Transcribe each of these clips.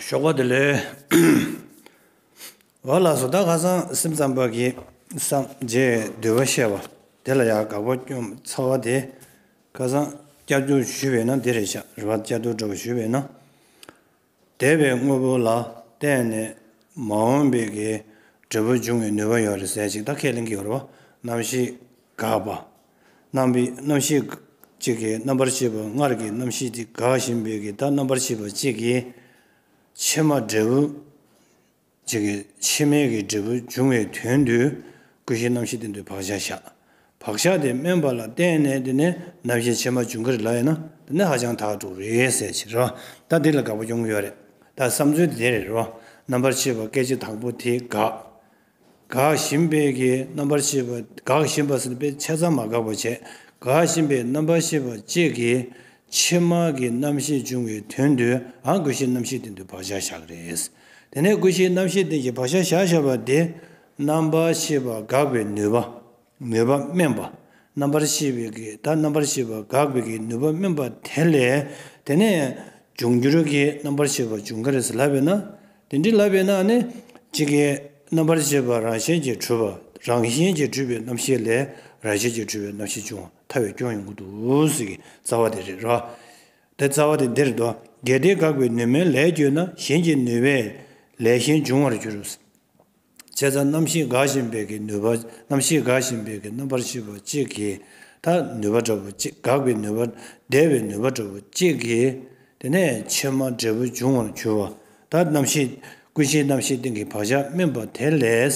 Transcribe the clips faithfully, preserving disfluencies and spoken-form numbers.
ཞོགས་པ་བདེ་ལེགས། འོ་ལགས་སོ། ད་ཁ་སང་སེམས་ཙམ་པ་གི་སངས་རྒྱས་འདུས་པ་བཤད་པ་དེ་ལ་ཡང་དགག་པ་སྐྱོན་ཚར་བ་དེ། ཁ་སང་བསྐྱར་ཟློས་ཞུས་པས་ན་དེ་རེད་ཤག་རེད་བ། བསྐྱར་ཟློས་འདྲ་བོ་ཞུས་པས་ན། འདས་པའི་དངོས་པོ་ལ་བརྟེན་ནས་མ་འོངས་པའི་གི་འབྲས་བུ་འབྱུང་བའི་ནུས་པ་ཡོད་རེད་ཟེར་ཅིག་ད་ཁས་ལེན་གྱི་ཡོད་རེད་བ། རྣམ་ཤེས་འགག་པ། རྣམ་པའི་རྣམ་ཤེས་གཅིག་གི་རྣམ་པར་ཤེས་པ་སྔར་གྱི་རྣམ་ཤེས་དེ་འགག་བཞིན་པའི་གི་ད་རྣམ་པར་ཤེས་པ་གཅིག་གིས་ཕྱི་མ་འབྲས་བུ་གཅིག་གི་ཕྱི་མའི་གི་འབྲས་བུ་འབྱུང་བའི་དོན་དུ་ཀུན་གཞིའི་རྣམ་ཤེས་སྟེང་དུ་བག་ཆགས་བཞག་བག་ཆགས་དེ་དམན་པ་ལ་བརྟེན་ནས་དེ་ནས་རྣམ་ཤེས་ཕྱི་མ་འབྱུང་གི་རེད་ལབ་ཡིན་ན་དེ་ནས་ཧ་ཅང་ཐག་གྲུག་རེད་ཟེར་ཕྱིར་རོ། ད་འདི་ལ་དགག་པ་སྐྱོན་གྱི་ཡོད་རེད། ད་བསམ་ཚུལ་དེ་རེད་རོ། རྣམ་པར་ཤེས་པ་སྐད་ཅིག་དང་པོ་དེ་འགག་འགག་བཞིན་པའི་གི་རྣམ་པར་ཤེས་པ་འགག་བཞིན་པ་ཟེར་ན་དཔེ་ཆ་ཚང་མ་འགག་པ་བྱས། འགག་བཞིན་པའི་རྣམ་པར་ཤེས་པ་གཅིག་གིས་ཕྱི་མ་གི་རྣམ་ཤེས་འབྱུང་བའི་དོན་དུའང་ཀུན་གཞིའི་རྣམ་ཤེས་སྟེང་དུ་བག་ཆགས་བཞག་གི་རེད། དེ་ནས་ཀུན་གཞིའི་རྣམ་ཤེས་སྟེང་གི་བག་ཆགས་བཞག་བཞག་པ་དེ་རྣམ་པར་ཤེས་པ་འགག་པའི་ནུས་པ། ནུས་པ་དམན་པ། རྣམ་པར་ཤེས་པའི་གི་ད་རྣམ་པར་ཤེས་པ་འགག་པའི་གི་ནུས་པ་དམན་པ་དེ་ལས་དེ་ནས་འབྱུང་འགྱུར་གྱི་རྣམ་པར་ཤེས་པ་འབྱུང་གི་རེད་ཟེར་ལབ་པས་ན། དེ་འདྲའི་ལབ་པས་ན་ནི་གཅིག་གི་རྣམ་པར་ཤེས་པ་རང་བཞིན་གྱིས་གྲུབ་པ་རང་བཞིན་གྱིས་གྲུབ་པའི་རྣམ་ཤེས་ལས་རང་བཞིན་གྱིས་གྲུབ་པའི་རྣམ་ཤེས་འབྱུང་བ་ཐལ་བའི་སྐྱོན་ཡོང་གི་འདུག་ཟེར་གི་རྩ་བ་དེ་རེད་རོ། དེ་རྩ་བ་དེ་འདིར་འདུག་གལ་ཏེ་འགག་པའི་ནུས་མེད་ལས་བརྒྱུད་ན་གཞན་གྱི་ནུས་པས་ལས་གཞན་འབྱུང་བར་འགྱུར། བྱས་ཙང་རྣམ་ཤེས་འགག་བཞིན་པའི་གི་ནུས་པ། རྣམ་ཤེས་འགག་བཞིན་པའི་གི་རྣམ་པར་ཤེས་པ་གཅིག་གིས་ད་ནུས་པ་འདྲ་བོ་གཅིག་འགག་པའི་ནུས་པ། འདས་པའི་ནུས་པ་འདྲ་བོ་གཅིག་གིས་དེ་ནས་ཕྱི་མ་འབྲས་བུ་འབྱུང་བར་འགྱུར་བ། ད་རྣམ་ཤེས་ཀུན་གཞིའི་རྣམ་ཤེས་སྟེང་གི་བག་ཆགས་དམན་པ་དེ་ལས་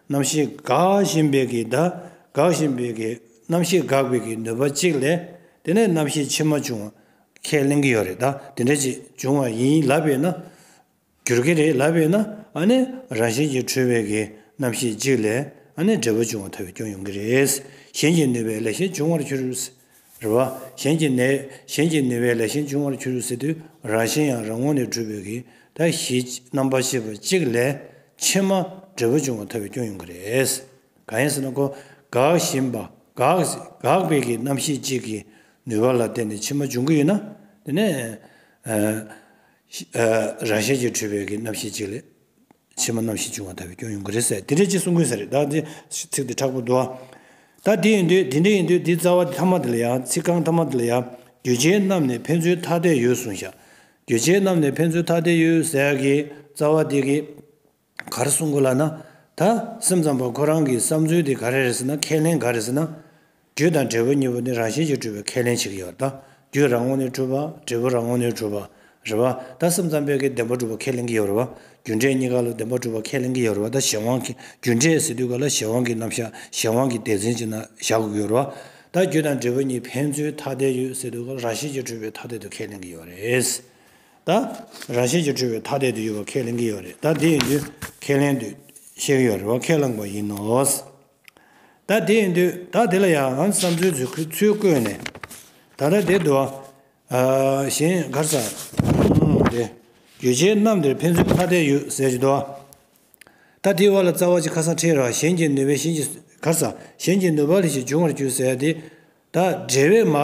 རྣམ་ཤེས་འགག་བཞིན་པའི་གི་ད་འགག་བཞིན་པའི་གི་རྣམ་ཤེས་འགག་པའི་གི་ནུས་པ་གཅིག་ལས་དེ་ནས་རྣམ་ཤེས་ཕྱི་མ་འབྱུང་བ་ཁས་ལེན་གྱི་ཡོད་རེད། ད་དེ་འདྲ་ཅིག་འབྱུང་བ་ཡིན་ལབ་པས་ན། འགྱུར་གྱི་རེད་ལབ་པས་ན། ཨ་ནི་རང་བཞིན་གྱིས་གྲུབ་པའི་གི་རྣམ་ཤེས་གཅིག་ལས་ཨ་ནི་འབྲས་བུ་འབྱུང་བ་ཐལ་བའི་སྐྱོན་ཡོང་གི་རེད། གཞན་གྱི་ནུས་པས་ལས་གཞན་འབྱུང་བར་འགྱུར། རེད་བ། གཞན་གྱི་ནས་གཞན་གྱི་ནུས་པས་ལས་གཞན་འབྱུང་བར་འགྱུར་ཟེར་དུས་རང་བཞིན་ཡང་རང་ངོས་ནས་གྲུབ་པའི་གི་ད་གཞི་རྣམ་པར་ཤེས་པ་གཅིག་ལས་ཕྱི་མ་འབྲས་བུ་འབྱུང་བ་ཐལ་བའི་སྐྱོན་ཡོང་གི་རེད། གང་ཡིན་ཟེར་ན་ཁོ་འགག་བཞིན་པ་འགག་འགག་པའི་གི་རྣམ་ཤེས་གཅིག་གི་ནུས་པ་ལ་བརྟེན་ནས་ཕྱི་མ་འབྱུང་གི་ཡོད་ན་དེ་ནས། ཨ། རང་བཞིན་གྱིས་གྲུབ་པའི་གི་རྣམ་ཤེས་གཅིག་ལས་ཕྱི་མ་རྣམ་ཤེས་འབྱུང་བ་ཐལ་བའི་སྐྱོན་ཡོང་གི་རེད་ཟེར། དེ་འདྲ་ཅིག་གསུང་གི་ཡོད་ས་རེད། ད་འདི་ཚིག་འདི་དྲག་པོ་འདུག་ཨ། ད་དེ་ཡིན་དུས་དེ་འདྲ་ཡིན་དུས་འདི་རྩ་བ་འདི་ཐ་མ་འདི་ལ་ཡང་ཚིག་རྐང་ཐ་མ་འདི་ལ་ཡང་རྒྱུ་ཅན་རྣམས་ནི་ཕན་ཚུན་ཐ་དད་ཡོད་གསུངས་ཤག་རྒྱུ་ཅན་རྣམས་ནི་ཕན་ཚུན་ཐ་དད་ཡོད་ཟེར་ཡག་གི་རྩ་བ་འདི་གི་ག་རེ་གསུང་དགོས་ལབ་ན། ད་སེམས་ཙམ་པ་ཁོ་རང་གི་བསམ་ཚུལ་དེ་ག་རེ་རེད་ཟེར་ན། ཁས་ལེན་ག་རེ་ཟེར་ན། རྒྱུ་དང་འབྲས་བུ་གཉིས་པོ་ནི་རང་བཞིན་གྱིས་གྲུབ་པའི་ཁས་ལེན་བྱེད་ཀྱི་ཡོད་རེད། ད་རྒྱུ་རང་ངོས་ནས་གྲུབ་པ། འབྲས་བུ་རང་ངོས་ནས་གྲུབ་པ་རེད་བ། ད་སེམས་ཙམ་པས་ཀྱི་བདེན་པ་གྲུབ་པ་ཁས་ལེན་གྱི་ཡོད་རེད་བ། རྒྱུ་འབྲས་གཉིས་ཀ་ལ་བདེན་པ་གྲུབ་པ་ཁས་ལེན་གྱི་ཡོད་རེད་བ། ད་གཞན་དབང་གི་རྒྱུ་འབྲས་ཟེར་དུས་ག་ལ་གཞན་དབང་གི་རྣམ་གཞག་གཞན་དབང་གི་སྡེ་ཚན་ཅིག་ན་བཞག་དགོས་ཀྱི་ཡོད་རེད་བ། ད་རྒྱུ་དང་འབྲས་བུ་གཉིས་ཕན་ཚུན་ཐ་དད་ཡོད་ཟེར་དུས་ག་ལ་རང་བཞིན་གྱིས་གྲུབ་པའི་ཐ་དད་དུ་ཁས་ལེན་གྱི་ཡོད་རེད། ད་རང་བཞིན་གྱིས་གྲུབ་པའི་ཐ་དད་དུ་ཡོད་པ་ཁས་ལེན་གྱི་ཡོད་རེད། ད་དེ་ཡིན་དུས་ཁས་ལེན་དུ་བཤད་ཀྱི་ཡོད་རེད་བ། ཁས་བླངས་པ་ཡིན་ནོ། ད་དེ་ཡིན་དུས་ད་དེ་ལ་ཡང་བསམ་ཚུལ་ཚུལ་ཚུལ་བཀོད་ནས་ད་ལྟ་དེ་འདུག་ཨ། གཞན་ག་རེ་ཟེར། ཨུམ། དེ་རྒྱུ་ཅན་རྣམས་དེར་ཕན་ཚུན་ཐ་དད་ཡོད་ཟེར་གྱི་འདུག་ཨ། ད་དེའི་བར་ལ་རྩ་བ་ཅིག་ཁ་སང་ཕྲད་ར། གཞན་གྱི་ནུས་པས་གཞན་གྱི་ག་རེ་ཟེར། གཞན་གྱི་ནུས་པ་ལས་གཞན་འབྱུང་བར་འགྱུར་ཟེར་ཡ་དེ། ད་འགྲེལ་པས་མ།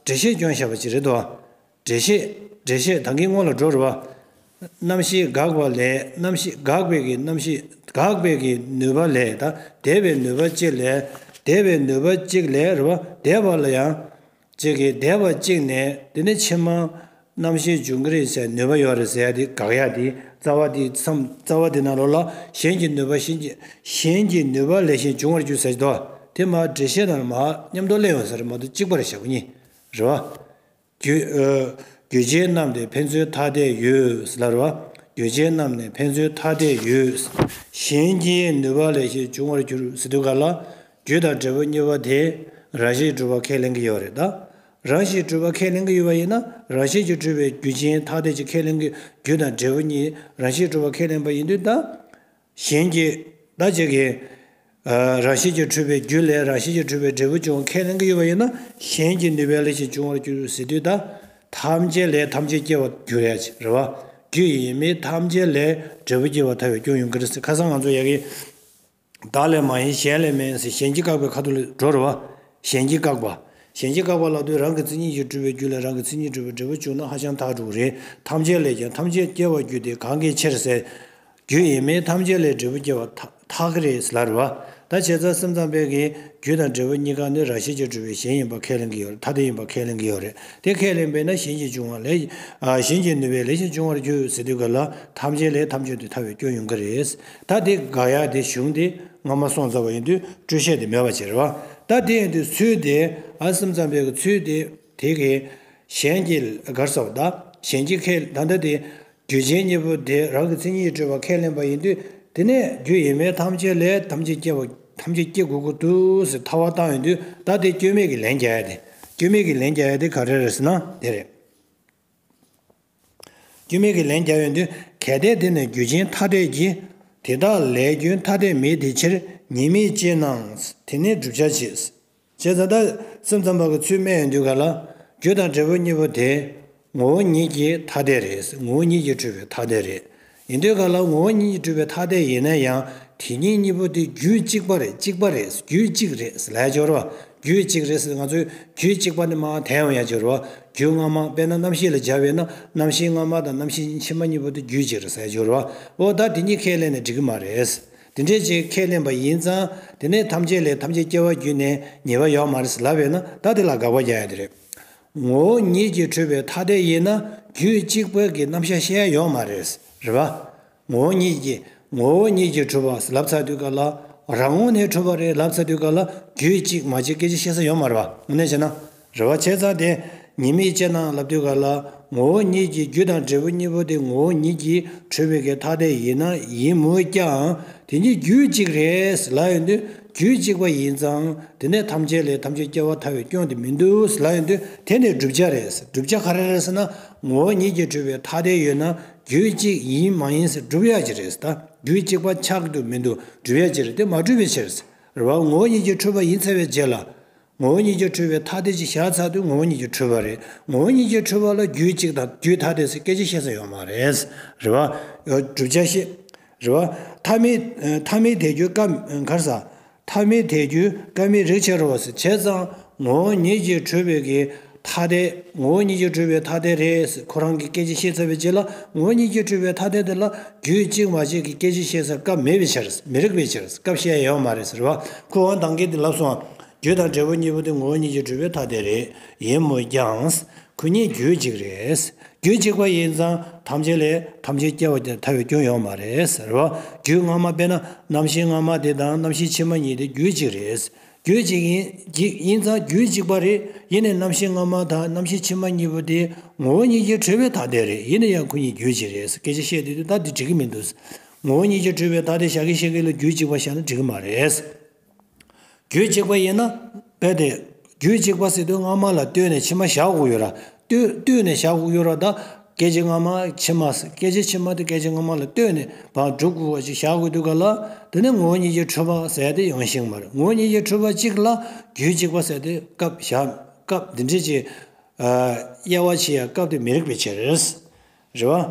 འགྲེལ་བཤད་སྐྱོན་བཞག་པ་ཅིག་རེད་དོ། འགྲེལ་བཤད། འགྲེལ་བཤད་ད་གིན་སྔོན་ལ་འགྲོ་རེད་བ། རྣམ་ཤེས་འགག་པ་ལས་རྣམ་ཤེས་འགག་པའི་གི་རྣམ་ཤེས་འགག་པའི་གི་ནུས་པ་ལས་ད་འདས་པའི་ནུས་པ་གཅིག་ལས། འདས་པའི་ནུས་པ་གཅིག་ལས་རེད་བ། འདས་པ་ལ་ཡང་གཅིག་གིས་འདས་པ་གཅིག་ནས་དེ་ནས་ཕྱི་མ་རྣམ་ཤེས་འབྱུང་གི་རེད་ཟེར་ནུས་པ་ཡོད་རེད་ཟེར་ཡ་དེ་དགག་ཡ་དེ་རྩ་བ་དེ་མཚམས་རྩ་བ་དེ་ནང་ལོགས་ལ་གཞན་གྱི་ནུས་པ་གཞན་གྱི་གཞན་གྱི་ནུས་པ་ལས་གཞན་འབྱུང་བར་འགྱུར་ཟེར་གྱི་འདུག་དེ་མ་འགྲེལ་བཤད་དང་མ་མཉམ་དུ་སླེབས་ཡོང་ཟེར་མ་གཏོགས་གཅིག་པ་རེད་བཞག་གི་ཡིན་རེད་བ། རྒྱུ། ཨ། རྒྱུ་ཅན་རྣམས་དེར་ཕན་ཚུན་ཐ་དད་ཡོད་ཟེར་ལབ་རེད་བ། རྒྱུ་ཅན་རྣམས་ནི་ཕན་ཚུན་ཐ་དད་ཡོད། གཞན་གྱི་ནུས་པ་ལས་གཞན་འབྱུང་བར་འགྱུར་ཟེར་དུས་ག་ལ། རྒྱུ་དང་འབྲས་བུ་གཉིས་པོ་དེ་རང་བཞིན་གྲུབ་པ་ཁས་ལེན་གྱི་ཡོད་རེད་ད། རང་བཞིན་གྲུབ་པ་ཁས་ལེན་གྱི་ཡོད་པ་ཡིན་ན་རང་བཞིན་གྱིས་གྲུབ་པའི་རྒྱུ་ཅན་ཐ་དད་ཅིག་ཁས་ལེན་གྱི། རྒྱུ་དང་འབྲས་བུ་གཉིས་རང་བཞིན་གྲུབ་པ་ཁས་ལེན་པ་ཡིན་དུས་ད། གཞན་གྱི། ད་ཅིག་གིས། ཨ། རང་བཞིན་གྱིས་གྲུབ་པའི་རྒྱུ་ལས་རང་བཞིན་གྱིས་གྲུབ་པའི་འབྲས་བུ་འབྱུང་བ་ཁས་ལེན་གྱི་ཡོད་པ་ཡིན་ན་གཞན་གྱི་ནུས་པས་ལས་གཞན་འབྱུང་བར་འགྱུར་ཟེར་དུས་ད། ཐམས་ཅད་ལས་ཐམས་ཅད་སྐྱེ་བར་འགྱུར་ཡ་ཅིག་རེད་བ། རྒྱུ་ཡིན་མིན་ཐམས་ཅད་ལས་འབྲས་བུ་སྐྱེ་བ་ཐལ་བའི་སྐྱོན་ཡོང་གི་རེད་ཟེར། ཁ་སང་ང་ཚོ་ཡ་གི། བདག་ལས་མ་ཡིན་གཞན་ལས་མིན་ཟེར་གཞན་གྱིས་བཀག་པའི་ཁ་ཐུག་ལ་འགྲོ་རེད་བ། གཞན་གྱིས་བཀག་པ། གཞན་གྱིས་བཀག་པ་ལབ་དུས་རང་གི་མཚན་ཉིད་ཀྱིས་གྲུབ་པའི་རྒྱུ་ལས་རང་གི་མཚན་ཉིད་གྲུབ་པའི་འབྲས་བུ་བྱུང་ན་ཧ་ཅང་ཐག་འགྲོ་གི་རེད། ཐམས་ཅད་ལས་ཀྱང་ཐམས་ཅད་སྐྱེ་བར་འགྱུར་ཏེ་གང་གི་ཕྱིར་ཟེར། རྒྱུ་ཡིན་མིན་ཐམས་ཅད་ལས་འབྲས་བུ་སྐྱེ་བ་ཐ་ཐག་གི་རེད་ཟེར་ལབ་རེད་བ། ད་བྱས་ཙང་སེམས་ཙམ་པས་ཀྱི་རྒྱུ་དང་འབྲས་བུ་གཉིས་ཀ་ནི་རང་བཞིན་གྱིས་གྲུབ་པའི་གཞན་ཡིན་པ་ཁས་ལེན་གྱི་ཡོད་རེད། ཐ་དད་ཡིན་པ་ཁས་ལེན་གྱི་ཡོད་རེད། དེ་ཁས་ལེན་པས་ན་གཞན་གྱིས་འབྱུང་བ་ལས་ཨ་གཞན་གྱིས་ནུས་པས་ལས་གཞན་འབྱུང་བར་འགྱུར་ཟེར་དུས་ག་ལ་ཐམས་ཅད་ལས་ཐམས་ཅད་དུ་ཐར་བའི་སྐྱོན་ཡོང་གི་རེད། ད་དེ་དགག་ཡག་དེ་གཞུང་དེ་སྔ་མ་སོང་ཚར་བ་ཡིན་དུས་སྤྲོས་བཤད་དེ་མེད་པ་བྱེད་རེད་བ། ད་དེ་ཡིན་དུས་ཚུལ་དེ་ཨ་སེམས་ཙམ་པའི་གི་ཚུལ་དེ་དེ་གི་གཞན་གྱི་གར་སོགས་ད་གཞན་གྱི་ཁས་ད་ལྟ་དེ། རྒྱུ་ཅན་གཉིས་པོ་དེ་རང་གི་མཚན་ཉིད་གྲུབ་པ་ཁས་ལེན་པ་ཡིན་དུས་དེ་ནས་རྒྱུ་ཡིན་མིན་ཐམས་ཅད་ལས་ཐམས་ཅད་སྐྱེ་བ་ཐམས་ཅད་སྐྱེ་དགོས་ཀྱི་འདུག་ཟེར་ཐལ་བ་བཏང་ཡོང་དུས་ད་དེ་སྐྱོན་མེད་ཀྱི་ལན་རྒྱག་ཡ་དེ། སྐྱོན་མེད་ཀྱི་ལན་རྒྱག་ཡ་དེ་ག་རེ་རེད་ཟེར་ན་དེ་རེད། སྐྱོན་མེད་ཀྱི་ལན་རྒྱག་ཡོང་དུས་གལ་ཏེ་དེ་ནི་རྒྱུ་ཅན་ཐ་དད་ཀྱི། དེ་དག་ལས་རྒྱུ་ཐ་དད་མེད་དེ་ཕྱིར་ཉེས་དམིགས་ཅི་སྣང་། དེ་ནི་བསྒྲུབ་བྱ་ཅི། བྱས་ཙང་ད་སེམས་ཙམ་པ་གི་ཚུལ་སྨྲས་ཡོང་དུས་ག་ལ། རྒྱུ་དང་འབྲས་བུ་གཉིས་པོ་དེ་ངོ་བོ་ཉིད་ཀྱིས་ཐ་དད་རེད། ངོ་བོ་ཉིད་ཀྱིས་གྲུབ་པའི་ཐ་དད་རེད། ཡིན་དུས་ག་ལ་ངོ་བོ་ཉིད་ཀྱིས་གྲུབ་པའི་ཐ་དད་ཡིན་ན་ཡང་དེ་གཉིས་གཉིས་པོ་དེ་རྒྱུད་གཅིག་པ་རེད། གཅིག་པ་རེད། རྒྱུད་གཅིག་རེད་ལབ་ཡ་ཅིག་ཡོད་རེད་བ། རྒྱུད་གཅིག་རེད་ཟེར་ང་ཚོས་རྒྱུད་གཅིག་པ་ནི་མར་འཐེན་ཡོང་ཡ་ཅིག་ཡོད་རེད་བ། རྒྱུད་སྔ་མ་དཔེར་ན་རྣམ་ཤེས་ལ་སྦྱར་བས་ན་རྣམ་ཤེས་སྔ་མ་དང་རྣམ་ཤེས་ཕྱི་མ་གཉིས་པོ་དེ་རྒྱུད་གཅིག་རེད་ཟེར་ཡ་ཅིག་ཡོད་རེད་བ། འོ་ད་དེ་གཉིས་ཁས་ལེན་ནས་འགྲིག་གི་མ་རེད། དེ་འདྲས་ཅིག་ཁས་ལེན་པ་ཡིན་ཙང་དེ་ནས་ཐམས་ཅད་ལས་ཐམས་ཅད་སྐྱེ་བ་བརྒྱུད་ནས་ཉེས་པ་ཡོད་མ་རེད་ཟེར་ལབ་པས་ན་ད་དེ་ལ་དགག་པ་རྒྱག་ཡ་དེ་རེད། ངོ་བོ་ཉིད་ཀྱིས་གྲུབ་པའི་ཐ་དད་ཡིན་ན་རྒྱུད་གཅིག་པའི་གི་རྣམ་གཞག་བཤད་ཡ་ཡོད་མ་རེད། རེད་བ། ངོ་བོ་ཉིད་ཀྱིས་ངོ་བོ་ཉིད་ཀྱིས་གྲུབ་པ་ཟེར་ལབ་ཚར་དུས་ག་ལ་རང་ངོས་ནས་གྲུབ་པ་རེད་ལབ་ཚར་དུས་ག་ལ་རྒྱུད་གཅིག་མ་གཅིག་སྐད་ཆ་བཤད་ས་ཡོད་མ་རེད་བ། དངོས་གནས་བྱས་ན། རེད་བ། བྱས་ཙང་དེ་ཉེས་དམིགས་ཅི་སྣང་ལབ་དུས་ག་ལ་ངོ་བོ་ཉིད་ཀྱིས་རྒྱུ་དང་འབྲས་བུ་གཉིས་པོ་དེ་ངོ་བོ་ཉིད་ཀྱིས་གྲུབ་པའི་གི་ཐ་དད་ཡིན་ན་ཡིན་མོད་ཀྱང་དེ་གཉིས་རྒྱུད་གཅིག་རེད་ལབ་ཡོང་དུས་རྒྱུད་གཅིག་པ་ཡིན་ཙང་དེ་ནས་ཐམས་ཅད་ལས་ཐམས་ཅད་སྐྱེ་བ་ཐར་བའི་སྐྱོན་དེ་མི་འདུག་ལབ་ཡོང་དུས་དེ་ནི་བསྒྲུབ་བྱ་རེད། བསྒྲུབ་བྱ་ག་རེ་རེད་ཟེར་ན་ངོ་བོ་ཉིད་ཀྱིས་གྲུབ་པའི་ཐ་དད་ཡོད་ན་རྒྱུད་གཅིག་ཡིན་མ་ཡིན་ཟེར་སྒྲུབ་ཡ་ཅིག་རེད། ད་རྒྱུད་གཅིག་པ་ཆགས་ཀྱི་འདུག་མི་འདུག་སྒྲུབ་ཡ་ཅིག་རེད། དེ་མ་གྲུབ་པའི་ཕྱིར། རེད་བ། ངོ་བོ་ཉིད་ཀྱིས་གྲུབ་པ་ཡིན་ཚར་བའི་རྗེས་ལ། ངོ་བོ་ཉིད་ཀྱིས་གྲུབ་པའི་ཐ་དད་ཅིག་བཞག་ཚར་དུས་ངོ་བོ་ཉིད་ཀྱིས་གྲུབ་པ་རེད། ངོ་བོ་ཉིད་ཀྱིས་གྲུབ་པ་ལ་རྒྱུད་གཅིག་དང་རྒྱུད་ཐ་དད་ཟེར་སྐད་ཆ་བཤད་ས་ཡོད་མ་རེད། རེད་བ། ཡོ་བསྒྲུབ་བྱ་ཤེས། རེད་བ། ཐ་མི་ཐ་མི་དད་རྒྱུ་ཀ་གར་ས། ཐ་མི་དད་རྒྱུ་ཀ་མི་རིགས་ཕྱེ་རོགས་ཟེར་བྱས་ཙང་ངོ་བོ་ཉིད་ཀྱིས་གྲུབ་པའི་གི་ཐ་དད། ངོ་བོ་ཉིད་ཀྱིས་གྲུབ་པའི་ཐ་དད་རེད་ཟེར་ཁོ་རང་གི་སྐད་ཆ་བཤད་ཚར་བའི་རྗེས་ལ་ངོ་བོ་ཉིད་ཀྱིས་གྲུབ་པའི་ཐ་དད་དེ་ལ་རྒྱུད་གཅིག་མ་གཅིག་གི་སྐད་ཆ་བཤད་ས་སྐབས་མེད་པའི་ཕྱིར། མི་རིགས་པའི་ཕྱིར། སྐབས་བཤད་ཡོད་མ་རེད་ཟེར་བ། ཁོ་འོ་ད་གིན་དེ་ལབ་སོང་། རྒྱུ་དང་འབྲས་བུ་གཉིས་པོ་དེ་ངོ་བོ་ཉིད་ཀྱིས་གྲུབ་པའི་ཐ་དད་རེད། ཡིན་མོད་ཀྱང་། ཁོ་གཉིས་རྒྱུད་གཅིག་རེད། རྒྱུད་གཅིག་པ་ཡིན་ཙང་ཐམས་ཅད་ལས་ཐམས་ཅད་སྐྱེ་བ་དེ་ཐར་བའི་སྐྱོན་ཡོད་མ་རེད་ཟེར་བ། རྒྱུད་སྔ་མ་དཔེར་ན་རྣམ་ཤེས་སྔ་མ་དེ་དང་རྣམ་ཤེས་ཕྱི་མ་གཉིས་དེ་རྒྱུད་གཅིག་རེད། རྒྱུད་གཅིག་ཡིན་གཅིག་ཡིན་ཙང་རྒྱུད་གཅིག་པ་རེད། ཡིན་ནའི་རྣམ་ཤེས་སྔ་མ་དང་རྣམ་ཤེས་ཕྱི་མ་གཉིས་པོ་དེ་ངོ་བོ་ཉིད་ཀྱིས་གྲུབ་པའི་ཐ་དད་རེད། ཡིན་ན་ཡང་ཁོ་གཉིས་རྒྱུད་གཅིག་རེད་ཟེར་སྐད་ཆ་བཤད་དུས་ད་དེ་འགྲིག་གི་མི་འདུག་ངོ་བོ་ཉིད་ཀྱིས་གྲུབ་པའི་ཐ་དད་བཞག་གི་བཞག་གི་ལ་རྒྱུད་གཅིག་པ་བཞག་ན་འགྲིག་གི་མ་རེད། རྒྱུད་གཅིག་པ་ཡིན་ན། དཔེ་དེ། རྒྱུད་གཅིག་པ་ཟེར་དུས་སྔ་མ་ལ་ལྟོས་ནས་ཕྱི་མ་བཞག་དགོས་ཡོད་ར། ལྟོས་ལྟོས་ནས་བཞག་དགོས་ཡོད་ར་ད། སྐད་ཅིག་སྔ་མ་ཕྱི་མ་ཟེར་སྐད་ཅིག་ཕྱི་མ་དེ་སྐད་ཅིག་སྔ་མ་ལ་ལྟོས་ནས་བང་སྒྲུབ་དགོས་པ་ཅིག་བཞག་དགོས་དུས་ག་ལ། དེ་ནས་ངོ་བོ་ཉིད་ཀྱིས་གྲུབ་པ་ཟེར་དེ་ཡོང་ཤེས་མ་རེད། ངོ་བོ་ཉིད་ཀྱིས་གྲུབ་པ་གཅིག་ལ་རྒྱུད་གཅིག་པ་ཟེར་དེ་སྐབས་བཞག་སྐབས་འདི་འདྲ་ཅིག་དབྱེ་བ་ཕྱེ་ཡ་སྐབས་དེ་མི་རིགས་པའི་ཕྱིར། རེད་བ།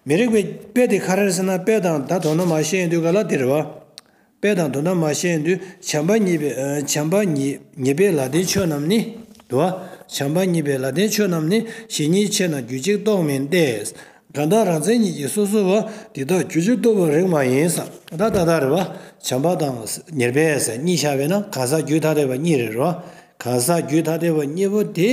མི་རིགས་པའི་དཔེ་དེ་ག་རེ་རེད་ཟེར་ན་དཔེ་དང་ད་དོ་སྣང་མ་བཤད་ཡོང་དུས་ག་ལ་དེ་རེད་བ། དཔེ་དང་དོ་སྣང་མ་བཤད་ཡོང་དུས་བྱམས་པ་ཉེས་པའི་བྱམས་པ་ཉེས་ཉེས་པའི་ལ་དོན་ཆོས་རྣམས་ནི། འདུག་བ། བྱམས་པ་ཉེས་པའི་ལ་དོན་ཆོས་རྣམས་ནི་གཞན་ཉིད་ཕྱིར་ན་རྒྱུད་གཅིག་རྟོགས་མིན་ཏེ། གང་དག་རང་མཚན་ཉིད་ཀྱིས་སོ་སོ་བ་དེ་དག་རྒྱུད་གཅིག་རྟོགས་པའི་རིགས་མ་ཡིན་ས། ད་ད་ལྟ་རེད་བ། བྱམས་པ་དང་ཉེར་སྦས་ཟེར་གཉིས་བཞག་པས་ན་གང་ཟག་རྒྱུད་ཐ་དད་པ་གཉིས་རེད་རེད་བ། གང་ཟག་རྒྱུད་ཐ་དད་པ་གཉིས་པོ་དེ།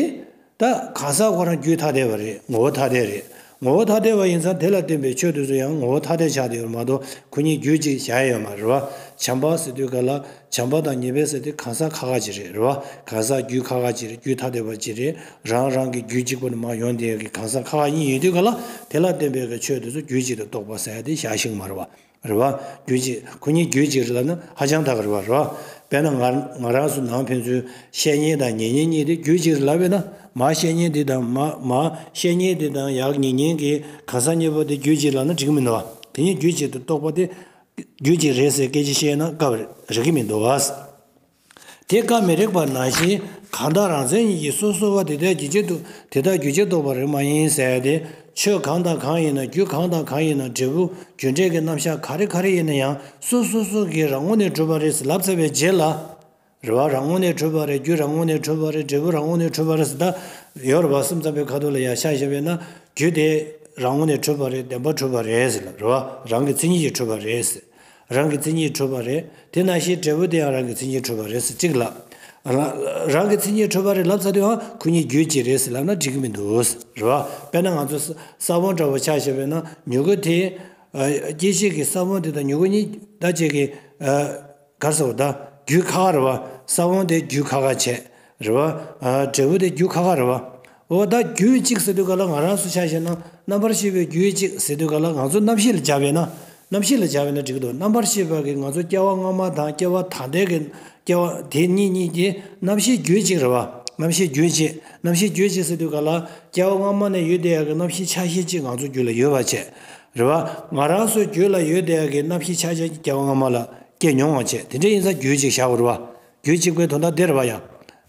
ད་གང་ཟག་ཁོ་རང་རྒྱུད་ཐ་དད་པ་རེད། ངོ་བོ་ཐ་དད་རེད། ངོ་བོ་ཐ་དད་པ་ཡིན་ཙང་དེ་ལ་བརྟེན་པའི་ཆོས་དེ་ཚོ་ཡང་ངོ་བོ་ཐ་དད་ཆགས་བསྡད་ཡོད་མ་གཏོགས་ཁོ་གཉིས་རྒྱུད་གཅིག་བཞག་ཡ་ཡོད་མ་རེད་བ། བྱམས་པ་ཟེར་དུས་ག་ལ་བྱམས་པ་དང་ཉེར་སྦས་ཟེར་དུས་གང་ཟག་ཁ་ཁ་ཅིག་རེད་རེད་བ། གང་ཟག་རྒྱུད་ཁ་ཁ་ཅིག་རེད། རྒྱུད་ཐ་དད་པ་ཅིག་རེད། རང་རང་གི་རྒྱུད་གཅིག་པ་ནས་མར་ཡོང་བསྡད་ཡོད་ཀྱི་གང་ཟག་ཁ་ཁ་གཉིས་ཡོད་དུས་ག་ལ་དེ་ལ་བརྟེན་པའི་གི་ཆོས་དེ་ཚོ་རྒྱུད་གཅིག་ཏུ་གཏོགས་པ་ཟེར་ཡ་དེ་བཞག་ཤེས་མ་རེད་བ། རེད་བ། རྒྱུད་གཅིག་ཁོ་གཉིས་རྒྱུད་གཅིག་རེད་ལབ་ན་ཧ་ཅང་ཐག་རེད་བ་རེད་བ། དཔེར་ན་ང་ང་རང་ཚོ་ནང་ཕན་ཚུན་བཤེས་གཉེན་དང་ཉེ་གཉེན་གཉིས་དེ་རྒྱུད་གཅིག་རེད་ལབ་པས་ན་མ་བཤེས་གཉེན་དེ་དང་མ་མ་བཤེས་གཉེན་དེ་དང་ཡག་ཉེ་གཉེན་གྱི་གང་ཟག་གཉིས་པོ་དེ་རྒྱུད་གཅིག་ལབ་ན་འགྲིག་གི་མི་འདུག་བ། དེ་གཉིས་རྒྱུད་གཅིག་ཏུ་གཏོགས་པ་དེ་རྒྱུད་གཅིག་རེད་ཟེར་སྐད་ཆ་བཤད་ན་སྐབས་རེད་གི་མི་འདུག་བ། དེ་སྐབས་མི་རིགས་པ་ནང་བཞིན་གང་དག་རང་མཚན་ཉིད་ཀྱིས་སོ་སོ་བ་དེ་དག་རྒྱུད་གཅིག་ཏུ་དེ་དག་རྒྱུད་གཅིག་རྟོགས་པ་རེད་མ་ཡིན་ཟེར་ཏེ་ཆོས་གང་དང་གང་ཡིན་ན་རྒྱུ་གང་དང་གང་ཡིན་ན་འབྲས་བུ་རྒྱུ་འབྲས་ཀྱི་རྣམ་གཞག་ག་རེ་ག་རེ་ཡིན་ན་ཡང་སོ་སོ་སོ་གིས་རང་ངོས་ནས་གྲུབ་པ་རེད་ཟེར་ལབ་ཚར་བའི་རྗེས་ལ། རེད་བ། རང་ངོས་ནས་གྲུབ་པ་རེད། རྒྱུ་རང་ངོས་ནས་གྲུབ་པ་རེད། འབྲས་བུ་རང་ངོས་ནས་གྲུབ་པ་རེད་ཟེར་ད་ཡོད་རེད་བ། སེམས་ཙམ་པའི་ཁ་ཐོག་ལ་ཡར་ཆ་བཞག་པས་ན་རྒྱུ་དེ་རང་ངོས་ནས་གྲུབ་པ་རེད། བདེན་པ་གྲུབ་པ་རེད་ཟེར་ལ་རེད་བ། རང་གི་མཚན་ཉིད་ཀྱིས་གྲུབ་པ་རེད་ཟེར། རང་གི་མཚན་ཉིད་གྲུབ་པ་རེད། དེ་ནང་བཞིན་འབྲས་བུ་དེ་ཡང་རང་གི་མཚན་ཉིད་གྲུབ་པ་རེད་ཟེར་གཅིག་ལ། རང་གི་མཚན་ཉིད་གྲུབ་པ་རེད་ལབ་ཚར་དུས་ཨ་ཁོ་གཉིས་རྒྱུད་གཅིག་རེད་ཟེར་ལབ་ན་འགྲིག་གི་མི་འདུག་རེད་བ། དཔེར་ན་ང་ཚོ་ས་ས་བོན་འདྲ་བོ་ཆ་བཞག་པས་ན་མྱུ་གུ་དེ། ཨ། སྐྱེད་བྱེད་ཀྱི་ས་བོན་དེ་དང་མྱུ་གུ་གཉིས་ད་ཅིག་གི། ཨ། ག་རེ་ཟེར་བ། ད་རྒྱུད་ཁག་ཁག་རེད་བ། ས་བོན་དེ་རྒྱུད་ཁག་ཁག་བྱས། རེད་བ། ཨ། འབྲས་བུ་དེ་རྒྱུད་ཁག་ཁག་རེད་བ། འོ་ད་རྒྱུད་གཅིག་ཟེར་དུས་ག་ལ་ང་རང་ཚོ་ཆ་བཞག་ན་རྣམ་པར་ཤེས་པའི་རྒྱུད་གཅིག་ཟེར་དུས་ག་ལ་ང་ཚོ་རྣམ་ཤེས་ལ་སྦྱར་བས་ན། རྣམ་ཤེས་ལ་སྦྱར་བས་ན་འགྲིག་གི་འདུག་རྣམ་པར་ཤེས་པ་གི་ང་ཚོ་སྐྱེ་བ་སྔ་མ་དང་སྐྱེ་བ་ད་ལྟའི་གི་སྐྱེ་བ་དེ་གཉིས་གཉིས་ཀྱི་རྣམ་ཤེས་རྒྱུད་གཅིག་རེད་བ། རྣམ་ཤེས་རྒྱུད་གཅིག་རྣམ་ཤེས་རྒྱུད་གཅིག་ཟེར་དུས་ག་ལ་སྐྱེ་བ་སྔ་མ་ནས་ཡོད་བསྡད་ཡག་གི་རྣམ་ཤེས་ཆ་ཤས་གཅིག་ང་ཚོ་རྒྱུད་ལ་ཡོད་པ་བྱས། རེད་བ། ང་རང་ཚོ་རྒྱུད་ལ་ཡོད་བསྡད་ཡག་གི་རྣམ་ཤེས་ཆ་ཤས་གཅིག་སྐྱེ་བ་སྔ་མ་ལ་སྐྱེས་མྱོང་བ་བྱས། དེ་འདྲ་ཡིན་ཙང་རྒྱུད་གཅིག་བཞག་དགོས་རེད་བ། རྒྱུད་གཅིག་པའི་དོན་དག་དེ་རེད་བ་ཡ།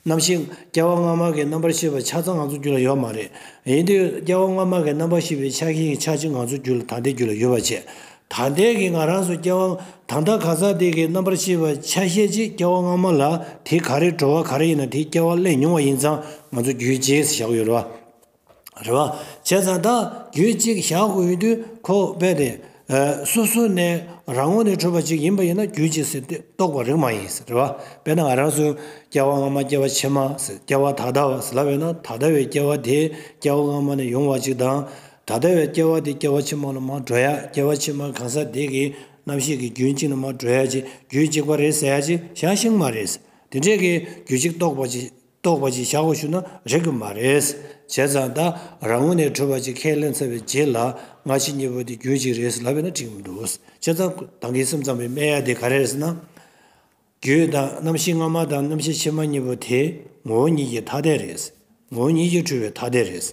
རྣམ་ཤེས་སྐྱེ་བ་སྔ་མ་གི་རྣམ་པར་ཤེས་པ་ཆ་ཚང་ང་ཚོ་རྒྱུད་ལ་ཡོད་མ་རེད། ཡིན་དུས་སྐྱེ་བ་སྔ་མ་གི་རྣམ་པར་ཤེས་པའི་ཆ་ཤས་ཀྱི་ཆ་གཅིག་ང་ཚོ་རྒྱུད་ལ་ད་ལྟའི་རྒྱུད་ལ་ཡོད་པ་བྱས། ད་ལྟའི་གི་ང་རང་ཚོ་སྐྱེ་བ་ད་ལྟ་ག་ས་དེ་གི་རྣམ་པར་ཤེས་པ་ཆ་ཤས་གཅིག་སྐྱེ་བ་སྔ་མ་ལ་དེ་ག་རེ་འགྲོ་བ་ག་རེ་ཡིན་ན་དེ་སྐྱེ་བ་སླེབས་མྱོང་བ་ཡིན་ཙང་ང་ཚོ་རྒྱུད་གཅིག་ཟེར་བཞག་ཡོད་རེད་བ། རེད་བ། བྱས་ཙང་ད་རྒྱུད་གཅིག་བཞག་དགོས་ཡོད་དུས་ཁོ་རྦད་དེ། ཨ། སོ་སོ་ནས་རང་ངོས་ནས་གྲུབ་པ་ཅིག་ཡིན་པ་ཡིན་ན་རྒྱུད་གཅིག་ཟེར་ཏེ་རྟོགས་པ་རིགས་མ་ཡིན་ཟེར་རེད་བ། དཔེར་ན་ང་རང་ཚོ་སྐྱེ་བ་སྔ་མ་སྐྱེ་བ་ཕྱི་མ་ཟེར་སྐྱེ་བ་ད་ལྟ་བ་ཟེར་ལབ་ཡོད་ན་ད་ལྟ་བའི་སྐྱེ་བ་དེ་སྐྱེ་བ་སྔ་མ་ནས་ཡོང་བ་ཅིག་དང་། ད་ལྟ་བའི་སྐྱེ་བ་དེ་སྐྱེ་བ་ཕྱི་མ་ལ་མར་འགྲོ་ཡ། སྐྱེ་བ་ཕྱི་མ་གང་ཟག་དེ་གི་རྣམ་ཤེས་ཀྱི་རྒྱུན་གཅིག་ནས་མར་འགྲོ་ཡ་ཅིག་རྒྱུད་གཅིག་པ་རེད་ཟེར་ཡ་ཅིག་བཞག་ཤེས་མ་རེད། དེ་འདྲས་ཀྱི་རྒྱུད་གཅིག་རྟོགས་པ་ཅིག་རྟོགས་པ་ཅིག་བཞག་དགོས་ཞུ་ན་རིགས་ཀྱི་མ་རེད། བྱས་ཙང་ད་རང་ངོས་ནས་གྲུབ་པ་ཅིག་ཁས་ལེན་ཚར་བའི་རྗེས་ལ་སྔ་ཕྱི་གཉིས་པོ་དེ་རྒྱུད་གཅིག་རེད་ལབ་པས་ན་འགྲིག་མི་འདུག་བྱས་ཙང་ད་གིན་སེམས་ཙམ་པས་སྨྲ་ཡ་དེ་ག་རེ་རེད་ཟེར་ན། རྒྱུད་དང་རྣམ་ཤེས་སྔ་མ་དང་རྣམ་ཤེས་ཕྱི་མ་གཉིས་པོ་དེ་ངོ་བོ་ཉིད་ཀྱི་ཐ་དད་རེད། ངོ་བོ་ཉིད་ཀྱིས་གྲུབ་པའི་ཐ་དད་རེད།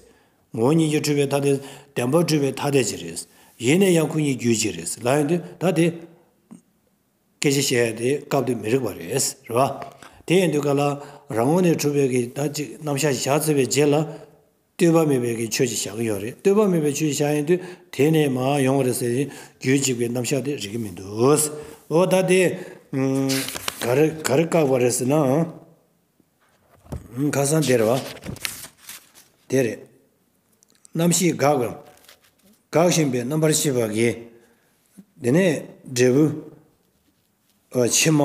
ངོ་བོ་ཉིད་ཀྱིས་གྲུབ་པའི་ཐ་དད་བདེན་པར་གྲུབ་པའི་ཐ་དད་ཅིག་རེད། ཡིན་ན་ཡང་ཁོ་གཉིས་རྒྱུད་གཅིག་རེད་ལབ་ཡོང་དུས་ད་དེ། སྐད་ཆ་བཤད་ཡ་དེ་སྐབས་དེ་མི་རིགས་པ་རེད། རེད་བ། དེ་ཡིན་དུས་ག་ལ་རང་ངོས་ནས་གྲུབ་པའི་གི་ད་ཅིག་རྣམ་གཞག་བཞག་ཚར་བའི་རྗེས་ལ་ལྟོས་པ་མེད་པའི་གི་ཆོས་ཅིག་བཞག་གི་ཡོད་རེད། ལྟོས་པ་མེད་པའི་ཆོས་བཞག་ཡིན་དུས་དེ་ནས་མར་ཡོང་བ་རེད་ཟེར་ཏེ་རྒྱུད་གཅིག་པའི་རྣམ་གཞག་དེ་རིགས་ཀྱི་མི་འདུག་འོ་ད་དེ་ག་རེ་ག་རེ་བཀག་པ་རེད་ཟེར་ན། ཁ་སང་དེ་རེད་བ། དེ་རེད། རྣམ་ཤེས་འགག་པ། འགག་བཞིན་པའི་རྣམ་པར་ཤེས་པ་གིས། དེ་ནས་འབྲས་བུ། ཨ། ཕྱི་མ།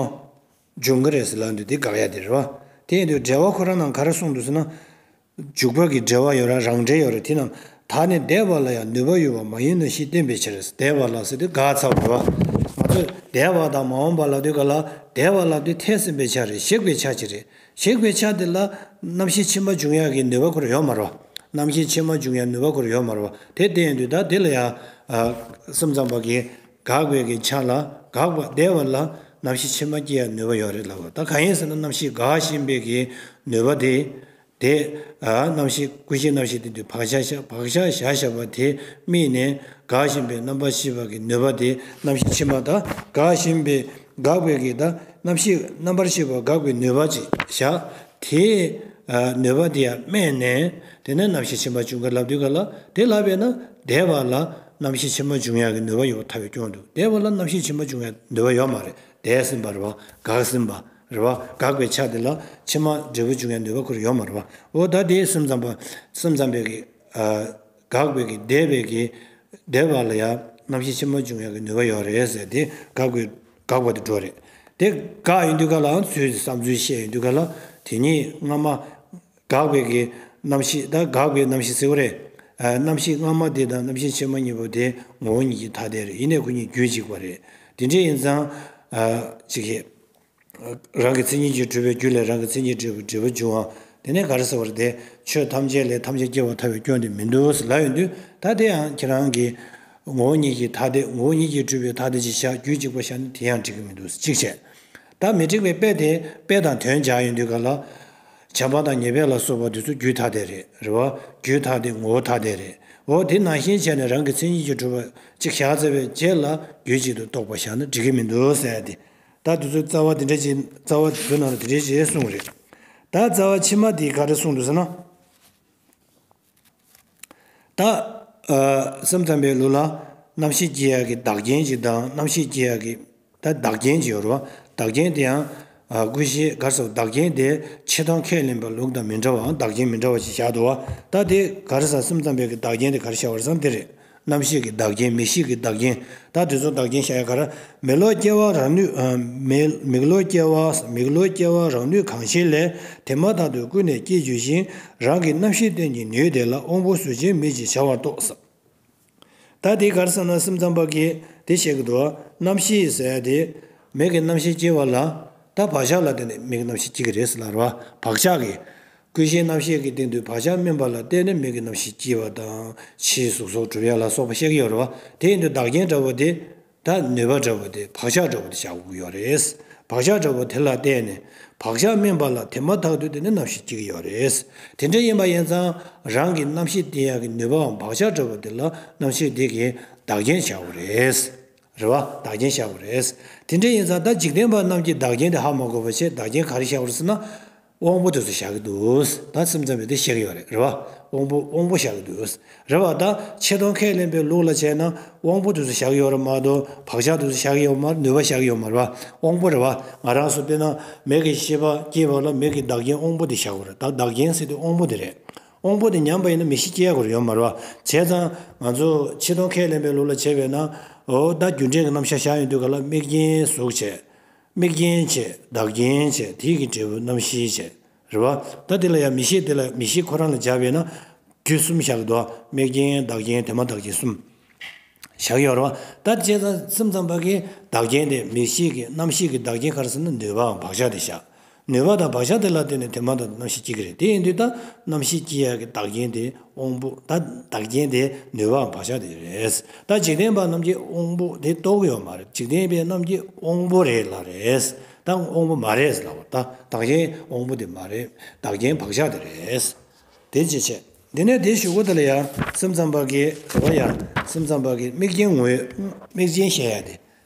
འབྱུང་གི་རེད་ཟེར་ལབ་དུས་དེ་འགག་ཡ་དེ་རེད་བ། དེ་ཡིན་དུས་འགྲེལ་བ་ཁོ་རང་ནང་ག་རེ་གསུངས་འདུག་ཟེར་ན། འཇུག་པ་གི་འགྲེལ་བ་ཡོད་ར་རང་འགྲེལ་ཡོད་ར་དེ་རྣམས་ད་ནི་འདས་པ་ལ་ཡང་ནུས་པ་ཡོད་པ་མ་ཡིན་ནོ་ཞེས་བསྟན་པའི་ཕྱིར། འདས་པ་ལ་ཟེར་དུས་འགག་ཚར་བ་རེད་བ། ང་ཚོས་འདས་པ་དང་མ་འོངས་པ་ལབ་དུས་ག་ལ་འདས་པ་ལབ་དུས་འཐད་ཟིན་པའི་ཆ་རེད། གཞིག་པའི་ཆ་ཅིག་རེད། གཞིག་པའི་ཆ་དེ་ལ་རྣམ་ཤེས་ཕྱི་མ་འབྱུང་ཡག་གི་ནུས་པ་ཁོ་རང་ཡོད་མ་རེད་བ། རྣམ་ཤེས་ཕྱི་མ་འབྱུང་ཡག་ནུས་པ་ཁོ་རང་ཡོད་མ་རེད་བ། དེ་བསྟན་དུས་ད་དེ་ལ་ཡང་། ཨ། སེམས་ཙམ་པ་གིས་འགག་པའི་གི་ཆ་ལ་འགག་པ་འདས་པ་ལ་རྣམ་ཤེས་ཕྱི་མ་སྐྱེ་ཡག་ནུས་པ་ཡོད་རེད་ལབ་པ། ད་གང་ཡིན་ཟེར་ན་རྣམ་ཤེས་འགག་བཞིན་པའི་གི་ནུས་པ་དེ། དེ། ཨ། རྣམ་ཤེས་ཀུན་གཞི་རྣམ་ཤེས་དེ་དུས་བག་ཆགས་བཞག་བག་ཆགས་བཞག་བཞག་པ་དེ་དམིགས་ནས་འགག་བཞིན་པའི་རྣམ་པར་ཤེས་པ་གི་ནུས་པ་དེ་རྣམ་ཤེས་ཕྱི་མ་དང་འགག་བཞིན་པའི་འགག་པའི་གི་ད་རྣམ་ཤེས་རྣམ་པར་ཤེས་པ་འགག་པའི་ནུས་པ་ཅིག་བཞག་དེ། ཨ། ནུས་པ་དེ་ཡང་དམིགས་ནས་དེ་ནས་རྣམ་ཤེས་ཕྱི་མ་འབྱུང་གི་ལབ་དུས་ག་ལ་དེ་ལབ་པས་ན་འདས་པ་ལ་རྣམ་ཤེས་ཕྱི་མ་འབྱུང་ཡག་གི་ནུས་པ་ཡོད་པ་ཐལ་བའི་སྐྱོན་འདུག་འདས་པ་ལ་རྣམ་ཤེས་ཕྱི་མ་འབྱུང་ཡག་ནུས་པ་ཡོད་མ་རེད། འདས་ཟིན་པ་རེད་བ། འགག་ཟིན་པ་རེད་བ། འགག་པའི་ཆ་དེ་ལ་ཕྱི་མ་འབྲས་བུ་འབྱུང་ཡག་ནུས་པ་ཁོ་རང་ཡོད་མ་རེད་བ། འོ་ད་དེ་སེམས་ཙམ་པ་སེམས་ཙམ་པའི་གི། ཨ། འགག་པའི་གི་འདས་པའི་གི་འདས་པ་ལ་ཡང་རྣམ་ཤེས་ཕྱི་མ་འབྱུང་ཡག་གི་ནུས་པ་ཡོད་རེད་ཟེར་ཏེ་འགག་པའི་འགག་པ་དེ་འགྲོ་རེད། དེ་འགག་ཡིན་དུས་ག་ལའང་ཚུལ་བསམ་ཚུལ་བཤད་ཡིན་དུས་ག་ལ་དེ་ཉིད་སྔ་མ་འགག་པའི་གི་རྣམ་ཤེས་ད་འགག་པའི་རྣམ་ཤེས་ཟེར་བ་རེད། ཨ། རྣམ་ཤེས་སྔ་མ་དེ་དང་རྣམ་ཤེས་ཕྱི་མ་གཉིས་པོ་དེ་ངོ་བོ་ཉིད་ཀྱི་ཐ་དད་རེད། ཡིན་ནའི་ཁོ་གཉིས་རྒྱུད་གཅིག་པ་རེད། དེ་འདྲ་ཡིན་ཙང་། ཨ། གཅིག་གིས། རང་གི་མཚན་ཉིད་ཀྱིས་གྲུབ་པའི་རྒྱུ་ལས་རང་གི་མཚན་ཉིད་འབྲས་བུ་འབྲས་བུ་འབྱུང་བ། དེ་ནས་ག་རེ་ཟེར་བ་རེད་དེ། ཆོས་ཐམས་ཅད་ལས་ཐམས་ཅད་སྐྱེ་བར་ཐལ་བའི་སྐྱོན་དེ་མི་འདུག་ལབ་ཡོང་དུས་ད་དེ་ཡང་ཁྱེད་རང་གིས་ངོ་བོ་ཉིད་ཀྱི་ཐ་དད་ངོ་བོ་ཉིད་ཀྱིས་གྲུབ་པའི་ཐ་དད་ཅིག་བཞག་རྒྱུད་གཅིག་པ་བཞག་ན་དེ་ཡང་འགྲིག་གི་མི་འདུག་གཅིག་བྱས། ད་མི་འགྲིག་པའི་དཔེ་དེ་དཔེ་དང་དོན་སྦྱར་ཡོང་དུས་ག་ལ། བྱམས་པ་དང་ཉེས་པ་ལ་སོགས་པ་དེ་ཚོ་རྒྱུད་ཐ་དད་རེད། རེད་བ། རྒྱུད་ཐ་དད་ངོ་བོ་ཐ་དད་རེད། འོ་དེ་ནང་བཞིན་བྱས་ནས་རང་གི་མཚན་ཉིད་ཀྱིས་གྲུབ་པ་གཅིག་བཞག་ཚར་བའི་རྗེས་ལ་རྒྱུད་གཅིག་ཏུ་རྟོགས་པ་བཞག་ན་འགྲིག་གི་མི་འདུག་ཟེར་ཡ་དེ། ད་དེ་ཚོའི་རྩ་བ་དེ་འདྲ་ཅིག་རྩ་བ་དེ་ཚོའི་ནང་ལ་དེ་འདྲ་ཅིག་གསུངས་རེད། ད་རྩ་བ་ཕྱི་མ་དེ་ག་རེ་གསུངས་འདུག་ཟེར་ན། ད། ཨ། སེམས་ཙམ་པའི་ལུགས་ལ་རྣམ་ཤེས་སྐྱེ་ཡག་གི་བདག་རྐྱེན་ཅིག་དང་རྣམ་ཤེས་སྐྱེ་ཡག་གི་ད་བདག་རྐྱེན་ཅིག་ཡོད་རེད་བ། བདག་རྐྱེན་དེ་ཡང་ ཨ་ཀུན་གཞི་ག་རེ་ཟེར་བ་བདག་རྐྱེན་དེ་ཆེ་མཐོང་ཁས་ལེན་པའི་ལུགས་དང་མི་འདྲ་བའམ་བདག་རྐྱེན་མི་འདྲ་བ་ཞིག་བཞག་འདུག་བ། ད་དེ་ག་རེ་ཟེར་སེམས་ཙམ་པའི་གི་བདག་རྐྱེན་དེ་ག་རེ་བཞག་པ་རེད་ཟེར་ན་དེ་རེད། རྣམ་ཤེས་ཀྱི་བདག་རྐྱེན་མིག་ཤེས་ཀྱི་བདག་རྐྱེན། ད་དེ་ཚོ་བདག་རྐྱེན་བཞག་ཡ་ག་རེ། མིག་ལོག་སྐྱེ་བ་རང་ནུས་ཨ་མིག་མིག་ལོག་སྐྱེ་བ་མིག་ལོག་སྐྱེ་བ་རང་ནུས་གང་ཞིག་ལས་དེ་མ་ཐག་ཏུ་ཀུན་ནས་སྐྱེ་འགྱུར་ཞིང་རང་གི་རྣམ་ཤེས་རྟེན་གྱི་ནུས་དེ་ལ་དབང་པོ་གཟུགས་ཅན་མིག་ཅེས་བྱ་བར་གཏོགས། ད་དེ་ག་རེ་ཟེར་ན་སེམས་ཙམ་པ་གིས་དེ་བཤད་ཀྱི་འདུག་རྣམ་ཤེས་ཟེར་ཡ་དེ་མིག་གི་རྣམ་ཤེས་སྐྱེ་བ་ལ་ད་བག་ཆགས་ལ་བརྟེན་ནས་མིག་གི་རྣམ་ཤེས་སྐྱེ་གི་རེད་ཟེར་ལབ་རེད་བ། བག་ཆགས་ཀྱི་ཀུན་གཞིའི་རྣམ་ཤེས་ཀྱི་སྟེང་དུ་བག་ཆགས་སྨིན་པ་ལ་བརྟེན་ནས་མིག་གི་རྣམ་ཤེས་སྐྱེ་བ་དང་ཕྱིའི་གཟུགས་སོགས་གྲུབ་ཡ་ལ་སོགས་པ་བཤད་ཀྱི་ཡོད་རེད་བ། དེ་ཡིན་དུས་བདག་རྐྱེན་འདྲ་བོ་དེ། ད་ནུས་པ་འདྲ་བོ་དེ་བག་ཆགས་འདྲ་བོ་དེ་བཞག་དགོས་ཀྱི་ཡོད་རེད། བག་ཆགས་འདྲ་བོ་དེ་ལ་བརྟེན་ནས་བག་ཆགས་སྨིན་པ་ལ་དེ་མ་ཐག་ཏུ་དེ་ནི་རྣམ་ཤེས་སྐྱེ་གི་ཡོད་རེད། དེ་འདྲ་ཡིན་པ་ཡིན་ཙང་རང་གི་རྣམ་ཤེས་བརྟེན་ཡག་གི་ནུས་པའམ་བག་ཆགས་འདྲ་བོ་དེ་ལ་རྣམ་ཤེས་དེ་གི་བདག་རྐྱེན་བྱ་དགོས་རེད། རེད་བ། བདག་རྐྱེན་བྱ་དགོས་རེད། དེ་འདྲ་ཡིན་ཙང་ད་འཇིག་རྟེན་པ་རྣམས་ཀྱིས་བདག་རྐྱེན་དེ་ཧ་མ་གོ་བ་བྱས་བདག་རྐྱེན་ག་རེ་བྱ་དགོས་རེད་ཟེར་ན། དབང་པོ་དེ་ཚོ་བཞག་གི་འདུག་ད་སེམས་ཙམ་པས་དེ་བཤད་ཀྱི་ཡོད་རེད། རེད་བ། དབང་པོ་དབང་པོ་བཞག་གི་འདུག་རེད་བ། ད་ཆེ་མཐོང་ཁས་ལེན་པའི་ལུགས་ལ་བྱས་ན་དབང་པོ་དེ་ཚོ་བཞག་གི་ཡོད་རེད་མ་གཏོགས་བག་ཆགས་དེ་ཚོ་བཞག་གི་ཡོད་མ་རེད། ནུས་པ་བཞག་གི་ཡོད་མ་རེད་བ། དབང་པོ་རེད་བ། ང་རང་ཚོ་དཔེར་ན་མིག་གི་ཤེས་པ་སྐྱེས་པ་ལ་མིག་གི་བདག་རྐྱེན་དབང་པོ་དེ་བཞག་དགོས་རེད། ད་བདག་རྐྱེན་ཟེར་དུས་དབང་པོ་དེ་རེད། དབང་པོ་དེ་ཉམས་པ་ཡིན་ན་མིག་ཤེས་སྐྱེ་ཡག་གི་ཡོད་མ་རེད་བ། བྱས་ཙང་ང་ཚོ་ཆེ་མཐོང་ཁས་ལེན་པའི་ལུགས་ལ་བྱས་པས་ན། འོ་ད་རྒྱུ་འབྲས་ཀྱི་རྣམ་གཞག་བཞག་ཡོང་དུས་ག་ལ་དམིགས་རྐྱེན་གཟུགས་བྱས། དམིགས་རྐྱེན་བྱས། བདག་རྐྱེན་བྱས། དེ་གི་འབྲས་བུ་རྣམ་ཤེས་བྱས། རེད་བ། ད་དེ་ལ་ཡང་མིག་ཤེས་དེ་ལ་མིག་ཤེས་ཁོ་རང་ལ་སྦྱར་བས་ན། རྒྱུ་གསུམ་བཞག་གི་འདུག་དམིགས་རྐྱེན་བདག་རྐྱེན་དེ་མ་བདག་རྐྱེན་གསུམ། བཞག་གི་ཡོད་རེད་བ། ད་བྱས་ཙང་སེམས་ཙམ་པ་གིས་བདག་རྐྱེན་དེ་མིག་ཤེས་ཀྱི་རྣམ་ཤེས་ཀྱི་བདག་རྐྱེན་ག་རེ་ཟེར་ན་ནུས་པའམ་བག་ཆགས་དེ་བཞག་ནུས་པ་དང་བག་ཆགས་དེ་ལ་བརྟེན་ནས་དེ་མ་ཐག་ཏུ་རྣམ་ཤེས་སྐྱེ་གི་རེད། དེ་ཡིན་དུས་ད་རྣམ་ཤེས་སྐྱེ་ཡག་གི་བདག་རྐྱེན་དེ་དབང་པོ། ད་བདག་རྐྱེན་དེ་ནུས་པའམ་བག་ཆགས་དེ་རེད། ད་འཇིག་རྟེན་པ་རྣམས་ཀྱིས་དབང་པོ་དེ་རྟོགས་ཀྱི་ཡོད་མ་རེད། འཇིག་རྟེན་པའི་རྣམས་ཀྱིས་དབང་པོ་རེད་ལབ་རེད། ད་དབང་པོ་མ་རེད་ལབ་པ། ད་བདག་རྐྱེན་དབང་པོ་དེ་མ་རེད། བདག་རྐྱེན་བག་ཆགས་དེ་རེད། དེ་ཅི་བྱེད། དེ་ནས་དེའི་གཞུག་གུ་དེ་ལ་ཡང་སེམས་ཙམ་པ་གིས་རེད་བ། ཡང་སེམས་ཙམ་པ་གིས་དམིགས་རྐྱེན་ངོས། དམིགས་རྐྱེན་བཤད་ཡ་དེ།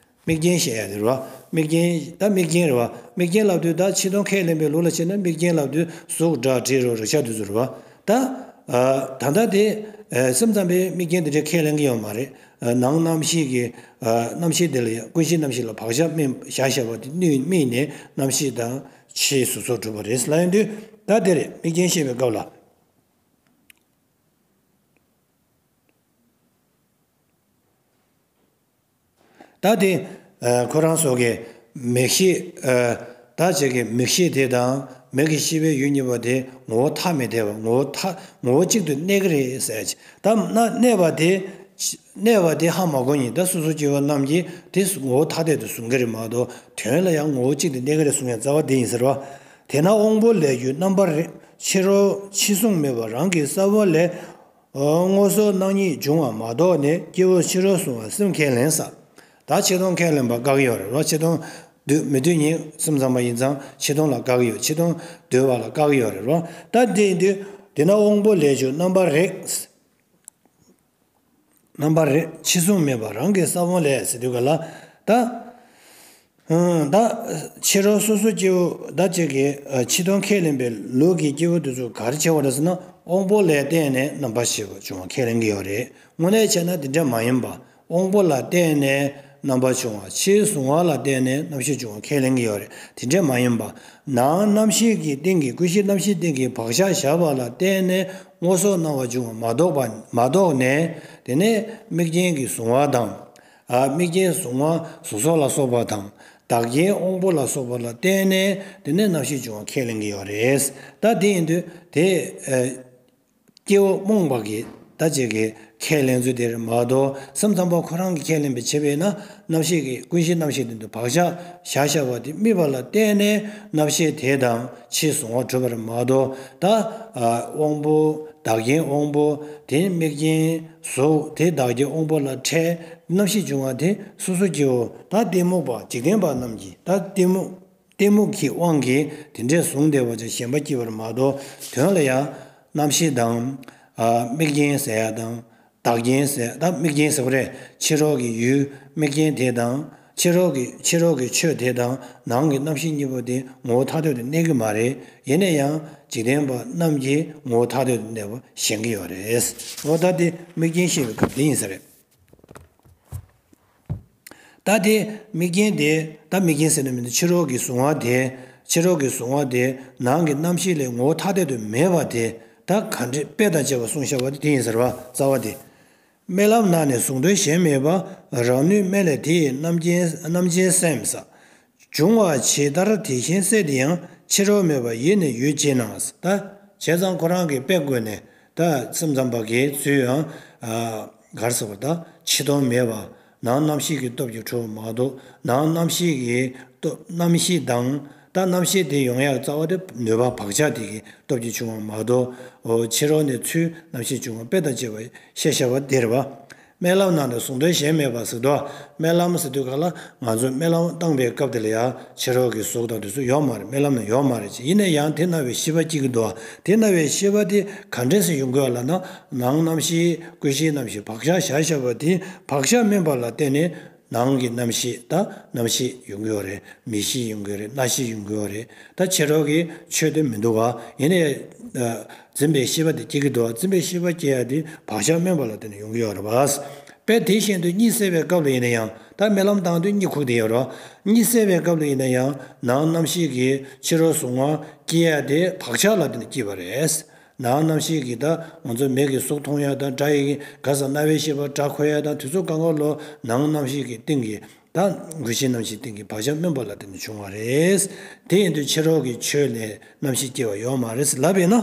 དམིགས་རྐྱེན་བཤད་ཡ་དེ་རེད་བ། དམིགས་རྐྱེན། ད་དམིགས་རྐྱེན་རེད་བ། དམིགས་རྐྱེན་ལབ་དུས་ད་ཆེ་མཐོང་ཁས་ལེན་པའི་ལུགས་ལ་བྱས་ན་དམིགས་རྐྱེན་ལབ་དུས་གཟུགས་སྒྲ་དྲི་རོ་རེག་བྱ་དེ་ཚོ་རེད་བ། ད། ཨ། ད་ལྟ་དེ། ཨ། སེམས་ཙམ་པས་དམིགས་རྐྱེན་དེ་འདྲ་ཁས་ལེན་གྱི་ཡོད་མ་རེད། ཨ། ནང་རྣམ་ཤེས་ཀྱི། ཨ། རྣམ་ཤེས་དེ་ལ་ཡང་ཀུན་གཞིའི་རྣམ་ཤེས་ལ་བག་ཆགས་སྨིན་བཞག་བཞག་པ་དེ་ནུས་དམིགས་ནས་རྣམ་ཤེས་དང་ཕྱིའི་གཟུགས་སོགས་གྲུབ་པ་རེད་ལབ་ཡོང་དུས་ད་དེ་རེད། དམིགས་རྐྱེན་བཤད་པའི་སྐབས་ལ། ད་དེ། ཨ། ཁོ་རང་ཚོ་གི་མིག་ཤེས། ཨ། ད་ཅིག་གི་མིག་ཤེས་དེ་དང་མིག་གི་ཤེས་པའི་ཡུལ་གཉིས་པོ་དེ་ངོ་བོ་ཐ་མི་དད་པ། ངོ་བོ་ཐ། ངོ་བོ་གཅིག་ཏུ་གནས་ཀྱི་རེད་ཟེར་གྱི། ད་ན་གནས་པ་དེ། གནས་པ་དེ་ཧ་མ་གོ་ཉིན་ད་སོ་སོ་སྐྱེ་བོ་རྣམས་ཀྱིས་དེ་ངོ་བོ་ཐ་དད་དུ་བཟུང་གི་རེད་མ་གཏོགས་དོན་ལ་ཡང་ངོ་བོ་གཅིག་ཏུ་གནས་ཀྱི་རེད་གསུང་ཡང་རྩ་བ་དེ་ཡིན་ཟེར་བ། དེས་ན་དབང་པོ་ལས་རྒྱུ་རྣམ་པར་རིག་ཕྱི་རོལ་ཕྱི་གཟུང་མེད་པ་རང་གི་ས་བོན་ལས། ཨོ། སྔོ་སོགས་སྣང་གཉིས་འབྱུང་བ་མ་གཏོགས་ནས་སྐྱེ་བོ་ཕྱི་རོལ་གཟུང་བ་སེམས་ཁས་ལེན་ས། ད་ཆེ་མཐོང་ཁས་ལེན་པ་བཀག་ཡོད་རེད་རོ། ཆེ་མཐོང་། འདོད་མི་འདོད་གཉིས་སེམས་ཙམ་པ་ཡིན་ཙང་ཆེ་མཐོང་ལ་བཀག་ཡོད། ཆེ་མཐོང་འདོད་པ་ལ་བཀག་ཡོད་རེད་རོ། ད་དེ་ཡིན་དུས་དེ་ན་དབང་པོ་ལས་རྒྱུ་རྣམ་པར་རིག་རྣམ་པར་རིག་ཕྱི་གཟུང་མེད་པ་རང་གི་ས་བོན་ལས་ཟེར་དུས་ག་ལ། ད། ཨང་། ད། ཕྱི་རོལ་སོ་སོ་སྐྱེ་བོ་ད་ཅིག་གི་ཕྱི་མཐོང་ཁས་ལེན་པའི་ལུགས་ཀྱི་སྐྱེ་བོ་དེ་ཚོ་ག་རེ་བྱེད་པ་རེད་ཟེར་ན་དབང་པོ་ལ་བརྟེན་ནས་རྣམ་པར་ཤེས་པ་འབྱུང་བ་ཁས་ལེན་གྱི་ཡོད་རེད། དངོས་གནས་བྱས་ན་དེ་འདྲ་མ་ཡིན་པ། དབང་པོ་ལ་བརྟེན་ནས་རྣམ་པ་བྱུང་བ། ཕྱིའི་གཟུང་བ་ལ་བརྟེན་ནས་རྣམ་ཤེས་འབྱུང་བ་ཁས་ལེན་གྱི་ཡོད་རེད། དེ་འདྲ་མ་ཡིན་པ། ནང་རྣམ་ཤེས་ཀྱི་སྟེང་གི་ཀུན་གཞི་རྣམ་ཤེས་སྟེང་གི་བག་ཆགས་བཞག་པ་ལ་བརྟེན་ནས་སྔོ་སོགས་སྣང་བ་འབྱུང་བ་མ་གཏོགས་པ་མ་གཏོགས་ནས། དེ་ནས་དམིགས་རྐྱེན་གྱི་གཟུང་བ་དང་། ཨ། དམིགས་རྐྱེན་གཟུང་བ་གཟུགས་སོགས་ལ་སོགས་པ་དང་། བདག་རྐྱེན་དབང་པོ་ལ་སོགས་པ་ལ་བརྟེན་ནས་དེ་ནས་རྣམ་ཤེས་འབྱུང་བ་ཁས་ལེན་གྱི་ཡོད་རེད། ད་དེ་ཡིན་དུས་དེ། ཨ། སྐྱེ་བོ་རྨོངས་པ་གིས་ད་ཅིག་གིས་ཁས་ལེན་ཚུལ་དེ་རེད་མ་གཏོགས་སེམས་ཙམ་པ་ཁོ་རང་གིས་ཁས་ལེན་པའི་བྱས་པས་ན་རྣམ་ཤེས་ཀྱི་ཀུན་གཞི་རྣམ་ཤེས་དེ་ཚོ་བག་ཆགས་བཞག་བཞག་པ་དེ་དམིགས་པ་ལ་བརྟེན་ནས་རྣམ་ཤེས་དེ་དང་ཕྱིའི་གཟུང་བ་གྲུབ་པ་རེད་མ་གཏོགས་ད། ཨ། དབང་པོ། བདག་རྐྱེན་དབང་པོ། དེ་དམིགས་རྐྱེན་གཟུགས། དེ་བདག་རྐྱེན་དབང་པོ་ལ་འཕྲད་རྣམ་ཤེས་འབྱུང་བ་དེ་སོ་སོ་སྐྱེ་བོ་ད་གཏི་མུག་པ་འཇིག་རྟེན་པ་རྣམས་ཀྱིས་ད་གཏི་མུག་གཏི་མུག་གི་དབང་གིས་དེ་འདྲས་བཟུང་བསྡད་པ་ཅིག་ཞེན་པ་སྐྱེས་པ་རེད་མ་གཏོགས་དོན་ལ་ཡང་རྣམ་ཤེས་དང་། ཨ། དམིགས་རྐྱེན་ཟེར་ཡ་དང་། བདག་རྐྱེན་ཟེར། ད་དམིགས་རྐྱེན་ཟེར་བ་རེད། ཕྱི་རོལ་གྱི་ཡུལ་དམིགས་རྐྱེན་དེ་དང་། ཕྱི་རོལ་གྱི་ཕྱི་རོལ་གྱི་ཆོས་དེ་དང་ནང་གི་རྣམ་ཤེས་གཉིས་པོ་དེ་ངོ་བོ་ཐ་དད་དུ་གནས་ཀྱི་མ་རེད། ཡིན་ན་ཡང་འཇིག་རྟེན་པ་རྣམས་ཀྱིས་ངོ་བོ་ཐ་དད་དུ་གནས་པ་ཞེན་གྱི་ཡོད་རེད། འོ་ད་དེ་དམིགས་རྐྱེན་བཤད་པའི་སྐབས་དེ་ཡིན་ས་རེད། ད་དེ་དམིགས་རྐྱེན་དེ་ད་དམིགས་རྐྱེན་ཟེར་ན་མི་འདུག་ཕྱི་རོལ་གྱི་གཟུང་བ་དེ། ཕྱི་རོལ་གྱི་གཟུང་བ་དེ་ནང་གི་རྣམ་ཤེས་ལས་ངོ་བོ་ཐ་དད་དུ་མེད་པ་དེ། ད་ག་འདྲའི་དཔེ་དང་བཅས་པ་གསུངས་བཞག་པ་དེ་དེ་ཡིན་ཟེར་བ་རྩ་བ་དེ། སྨོན་ལམ་ནང་ནས་གཟུང་དོན་གཞན་མེད་པ། རང་ནུས་དམན་ལས་དེ་ཡི་རྣམ་མཁྱེན་རྣམ་མཁྱེན་སེམས། འབྱུང་བ་ཇི་ལྟར་དེ་བཞིན་གསལ་དེ་ཡང་། ཕྱི་རོལ་མེད་པ་ཡེ་ནས་ཡུལ་ཅན་ན། ད་བྱས་ཙང་ཁོ་རང་གི་དཔེ་བཀོད་ནས་ད་སེམས་ཙམ་པ་གིས་ཚུལ་ཡང་ག་རེ་ཟེར་བ། ད་ཕྱི་དོན་མེད་པ། ནང་རྣམ་ཤེས་ཀྱི་སྟོབས་ཀྱིས་གྲུབ་པ་མ་གཏོགས། ནང་རྣམ་ཤེས་ཀྱི་སྟོབས་རྣམ་ཤེས་དང་། ད་རྣམ་ཤེས་དེ་ཡོང་ཡག་རྩ་བ་དེ་ནུས་པ་བག་ཆགས་དེ་གི་སྟོབས་ཀྱིས་བྱུང་བ་མ་གཏོགས། འོ་ཕྱི་རོལ་ནས་ཚུར་རྣམ་ཤེས་བྱུང་བ་དཔེ་དང་བཅས་པ་བཤད་བཞག་པ་དེ་རེད་བ། སྨོན་ལམ་ནང་ནས་གཟུང་དོན་གཞན་མེད་པ་ཟེར་དུས། སྨོན་ལམ་ཟེར་དུས་ག་ལ་ང་ཚོས་སྨོན་ལམ་བཏང་པའི་སྐབས་དེ་ལ་ཡང་ཕྱི་རོལ་གྱི་གཟུགས་དང་དེ་ཚོ་ཡོད་མ་རེད། སྨོན་ལམ་ནང་ཡོད་མ་རེད། ཡིན་ན་ཡང་དེ་སྣང་བའི་ཤེས་པ་སྐྱེ་གི་འདུག་དེ་སྣང་བའི་ཤེས་པ་དེ་ག་འདྲས་སེ་ཡོང་གི་ཡོད་ལབ་ན། ནང་རྣམ་ཤེས་ཀུན་ཤེས་རྣམ་ཤེས་བག་ཆགས་བཞག་བཞག་པ་དེ། བག་ཆགས་དམན་པ་ལ་བརྟེན་ནས། ནང་གི་རྣམ་ཤེས་ད་རྣམ་ཤེས་ཡོང་གི་ཡོད་རེད། མིག་ཤེས་ཡོང་གི་ཡོད་རེད། རྣ་ཤེས་ཡོང་གི་ཡོད་རེད། ད་ཕྱི་རོལ་གྱི་ཆོས་དེ་མི་འདུག་ག་ཡིན་ནའི་འཛིན་པའི་ཤེས་པ་དེ་སྐྱེ་གི་འདུག་འཛིན་པའི་ཤེས་པ་སྐྱེ་ཡ་དེ་བག་ཆགས་དམན་པ་ལ་བརྟེན་ནས་ཡོང་གི་ཡོད་རེད་བ། དཔེ་དེ་བཞིན་དུ་གཉིད་སད་པའི་སྐབས་ལ་ཡིན་ན་ཡང་། ད་སྨོན་ལམ་བཏང་དུས་གཉིད་ཁུག་བསྡད་ཡོད་རེད་བ། གཉིད་སད་པའི་སྐབས་ལ་ཡིན་ན་ཡང་། ནང་རྣམ་ཤེས་ཀྱིས་ཕྱི་རོལ་གཟུང་བ་སྐྱེ་ཡ་དེ་བག་ཆགས་ལ་བརྟེན་ནས་སྐྱེས་པ་རེད། ནང་རྣམ་ཤེས་ཀྱིས་ད་ང་ཚོ་མིག་གིས་གཟུགས་མཐོང་ཡ་དང་། སྒྲ་ཡིས་ག་ས་རྣ་བའི་ཤེས་པ་སྒྲ་གོ་ཡ་དང་། དེ་ཚོ་གང་ག་ལོ་ནང་རྣམ་ཤེས་ཀྱི་སྟེང་གི། ད་ཀུན་ཤེས་རྣམ་ཤེས་སྟེང་གི་བག་ཆགས་དམན་པ་ལ་བརྟེན་ནས་བྱུང་བ་རེད། དེ་ཡིན་དུས་ཕྱི་རོལ་གྱི་ཆོས་ལས་རྣམ་ཤེས་སྐྱེ་བ་ཡོད་མ་རེད་ལབ་པས་ན།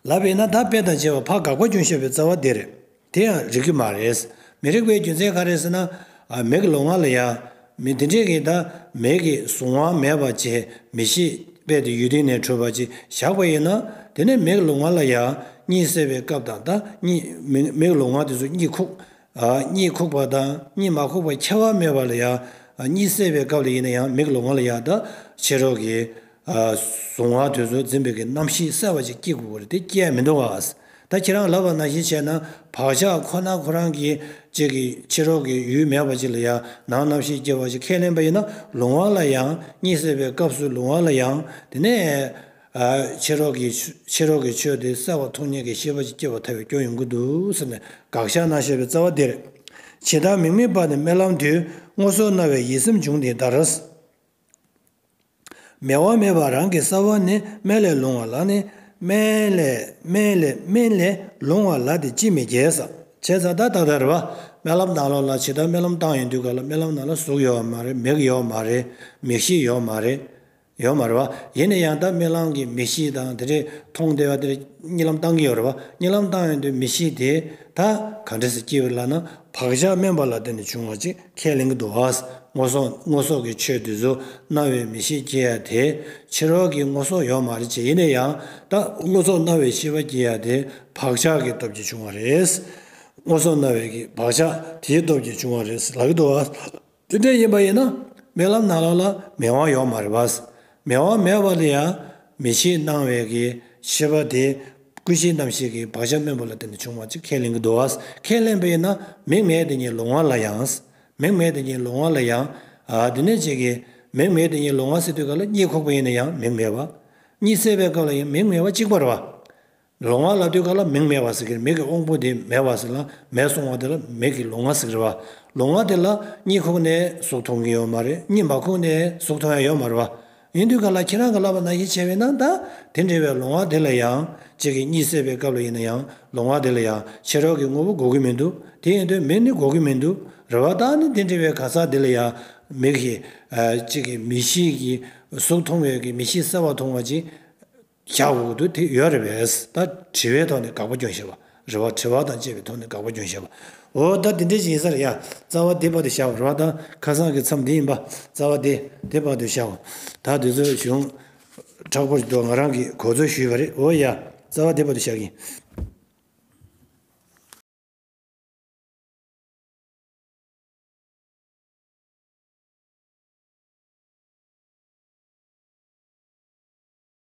ལབ་པས་ན་ད་དཔེ་དང་བཅས་པ་ཕར་དགག་པ་སྐྱོན་བཞག་པའི་རྩ་བ་དེ་རེད། དེ་ཡང་རིགས་ཀྱི་མ་རེད། མི་རིགས་པའི་རྒྱུ་མཚན་ག་རེ་ཟེར་ན། ཨ་མིག་གི་ལོང་བ་ལ་ཡང་། མི་དེ་འདྲས་ཀྱིས་ད་མིག་གི་གཟུང་བ་མེད་པ་བྱས། མིག་ཤེས་དཔེ་དེ་ཡུལ་དེ་ནས་གྲུབ་པ་ཅིག་བཞག་པ་ཡིན་ན། དེ་ནས་མིག་གི་ལོང་བ་ལ་ཡང་གཉིད་སད་པའི་སྐབས་དང་། ད་གཉིད་མིག་མིག་གི་ལོང་བ་དེ་ཚོ་གཉིད་ཁུག་ཨ་གཉིད་ཁུག་པ་དང་གཉིད་མ་ཁུག་པ་ཁྱད་པར་མེད་པ་ལ་ཡང་། ཨ་གཉིད་སད་པའི་སྐབས་ལ་ཡིན་ན་ཡང་མིག་གི་ལོང་བ་ལ་ཡང་ད་ཕྱི་རོལ་གྱི་ཨ་གཟུང་བ་དེ་ཚོ་འཛིན་པའི་གི་རྣམ་ཤེས་གསལ་བ་ཅིག་སྐྱེ་དགོས་པ་རེད། དེ་སྐྱེ་ཡ་མི་འདུག་ག་ད་ཁྱེད་རང་ལབ་པ་ནང་བཞིན་བྱས་ན། བག་ཆགས་ཁོ་ན་ཁོ་རང་གི་ཅིག་གི་ཕྱི་རོལ་གྱི་ཡུལ་མེད་པ་ཅིག་ལ་ཡང་ནང་རྣམ་ཤེས་སྐྱེ་བ་ཅིག་ཁས་ལེན་པ་ཡིན་ན། ལོང་བ་ལ་ཡང་། གཉིད་སད་པའི་སྐབས་སུ་ལོང་བ་ལ་ཡང་། དེ་ནས་ཨ་ཕྱི་རོལ་གྱི་ཕྱི་རོལ་གྱི་ཆོས་དེ་གསལ་བར་མཐོང་ཉིད་ཀྱི་ཤེས་པ་ཅིག་སྐྱེ་བར་ཐལ་བའི་སྐྱོན་ཡོང་གི་འདུག་ཟེར་ནས་དགག་བཞག་གནང་བཞག་པའི་རྩ་བ་དེ་རེད། ཇི་ལྟར་མིག་མེད་པ་ནི་སྨོན་ལམ་དུས། སྔོ་སོགས་སྣང་བས་ཡིད་སེམས་བྱུང་དེ་ལྟར། མེད་པ་མེད་པ་རང་གི་ས་བོན་ནི། སྨན་ལས་ལོང་བ་ལ་ནི། སྨན་ལས་སྨན་ལས་སྨན་ལས་ལོང་བ་ལ་དེ་ཅིས་མི་སྐྱེ་ས། བྱས་ཙང་ད་ཏག་ཏག་རེད་བ། སྨོན་ལམ་ནང་ལོགས་ལ་ཇི་ལྟར་སྨོན་ལམ་བཏང་ཡོང་དུས་ག་ལ། སྨོན་ལམ་ནང་ལ་གཟུགས་ཡོད་མ་རེད། མིག་ཡོད་མ་རེད། མིག་ཤེས་ཡོད་མ་རེད། ཡོད་མ་རེད་བ། ཡིན་ན་ཡང་ད་སྨོན་ལམ་གྱི་མིག་ཤེས་དང་དེ་འདྲས་མཐོང་བསྡད་པ་དེ་འདྲས་གཉིད་ལམ་བཏང་གི་ཡོད་རེད་བ། གཉིད་ལམ་བཏང་ཡོང་དུས་མིག་ཤེས་དེ་ད་ག་འདྲས་སེ་སྐྱེ་བ་ལབ་ན། བག་ཆགས་དམན་པ་ལ་བརྟེན་ནས་བྱུང་བ་ཅིག་ཁས་ལེན་གྱི་འདུག་བ། སྔོ་སོགས་སྔོ་སོགས་ཀྱི་ཆོས་དེ་ཚོ་སྣང་བའི་མིག་ཤེས་སྐྱེ་ཡ་དེ་ཕྱི་རོལ་གྱི་སྔོ་སོགས་ཡོད་མ་རེད་ཅེས། ཡིན་ན་ཡང་ད་སྔོ་སོགས་སྣང་བའི་ཤེས་པ་སྐྱེ་ཡ་དེ་བག་ཆགས་ཀྱི་སྟོབས་ཀྱིས་བྱུང་བ་རེད། སྔོ་སོགས་སྣང་བའི་གི་བག་ཆགས་དེའི་སྟོབས་ཀྱིས་བྱུང་བ་རེད་ལབ་ཀྱི་འདུག་བ། དེ་འདྲ་ཡིན་པ་ཡིན་ན། སྨོན་ལམ་ནང་ལོགས་ལ་མེད་དབང་ཡོད་མ་རེད་བ། མེད་དབང་མེད་པ་ལ་ཡང་མིག་ཤེས་སྣང་བའི་གི་ཤེས་པ་དེ་ཀུན་ཤེས་རྣམ་ཤེས་ཀྱི་བག་ཆགས་དམན་པ་ལ་བརྟེན་ནས་བྱུང་བ་ཅིག་ཁས་ལེན་གྱི་འདུག་བ། ཁས་ལེན་པ་ཡིན་ན་མིག་མེད་དེ་ཉིད་ལོང་བ་ལ་ཡང་། མིག་མེད་དེ་ཉིད་ལོང་བ་ལ་ཡང་། ཨ་དེ་ནས་ཅིག་གི་མིག་མེད་དེ་ཉིད་ལོང་བ་ཟེར་དུས་ག་ལ་གཉིད་ཁུག་པ་ཡིན་ན་ཡང་མིག་མེད་པ། གཉིད་སད་པའི་སྐབས་ལ་ཡང་མིག་མེད་པ་གཅིག་པ་རེད་བ། ལོང་བ་ལབ་དུས་ག་ལ་མིག་མེད་པ་ཟེར་གི་རེད། མིག་གི་དབང་པོ་དེ་མེད་པ་ཟེར་ལ་མེད་སོང་བ་དེ་ལ་མིག་གི་ལོང་བ་ཟེར་གི་རེད་བ། ལོང་བ་དེ་ལ་གཉིད་ཁུག་ནས་གཟུགས་མཐོང་གི་ཡོད་མ་རེད། གཉིད་མ་ཁུག་ནས་གཟུགས་མཐོང་ཡ་ཡོད་མ་རེད་བ། ཡིན་དུས་ག་ལ་ཁྱེད་རང་གི་ལབ་པ་ནང་བཞིན་བྱས་པས་ན། ད་དེ་འདྲ་བའི་ལོང་བ་དེ་ལ་ཡང་ཅིག་གི་གཉིད་སད་པའི་སྐབས་ལ་ཡིན་ན་ཡང་ལོང་བ་དེ་ལ་ཡང་ཕྱི་རོལ་གྱི་དངོས་པོ་དགོས་ཀྱི་མི་འདུག་དེ་ཡིན་དུས་མིག་ནི་དགོས་ཀྱི་མི་འདུག་རེད་བ། ད་ནི་དེ་འདྲ་བའི་ག་ས་དེ་ལ་ཡང་མིག་གི་ཨ་ཅིག་གི་མིག་ཤེས་ཀྱི་གཟུགས་མཐོང་བའི་གི་མིག་ཤེས་གསལ་བ་མཐོང་བ་ཅིག་བཞག་དགོས་ཀྱི་འདུག་དེ་ཡོད་རེད་པས། ད་དྲི་བའི་ཐོག་ནས་དགག་པ་སྐྱོན་བཞག་པ་རེད་བ། དྲི་བ་དང་བཅས་པའི་ཐོག་ནས་དགག་པ་སྐྱོན་བཞག་པ། འོ་ད་དེ་འདྲ་ཞིག་ཡིན་ས་རེད་ཡ། རྩ་བ་དེ་བར་དུ་བཞག་པ་རེད་བ། ད་ཁ་སང་གི་མཚམས་འདི་ཡིན་པ། རྩ་བ་དེ་དེ་བར་དུ་བཞག་པ། ད་དེ་ཚོ་གཞུང་མཁྲེགས་པོ་ཞིག་འདུག་ང་རང་གིས་གོ་ཚོད་ཞུས་པ་རེད། འོ་ཡ། རྩ་བ་དེ་བར་དུ་བཞག་གི་ཡིན།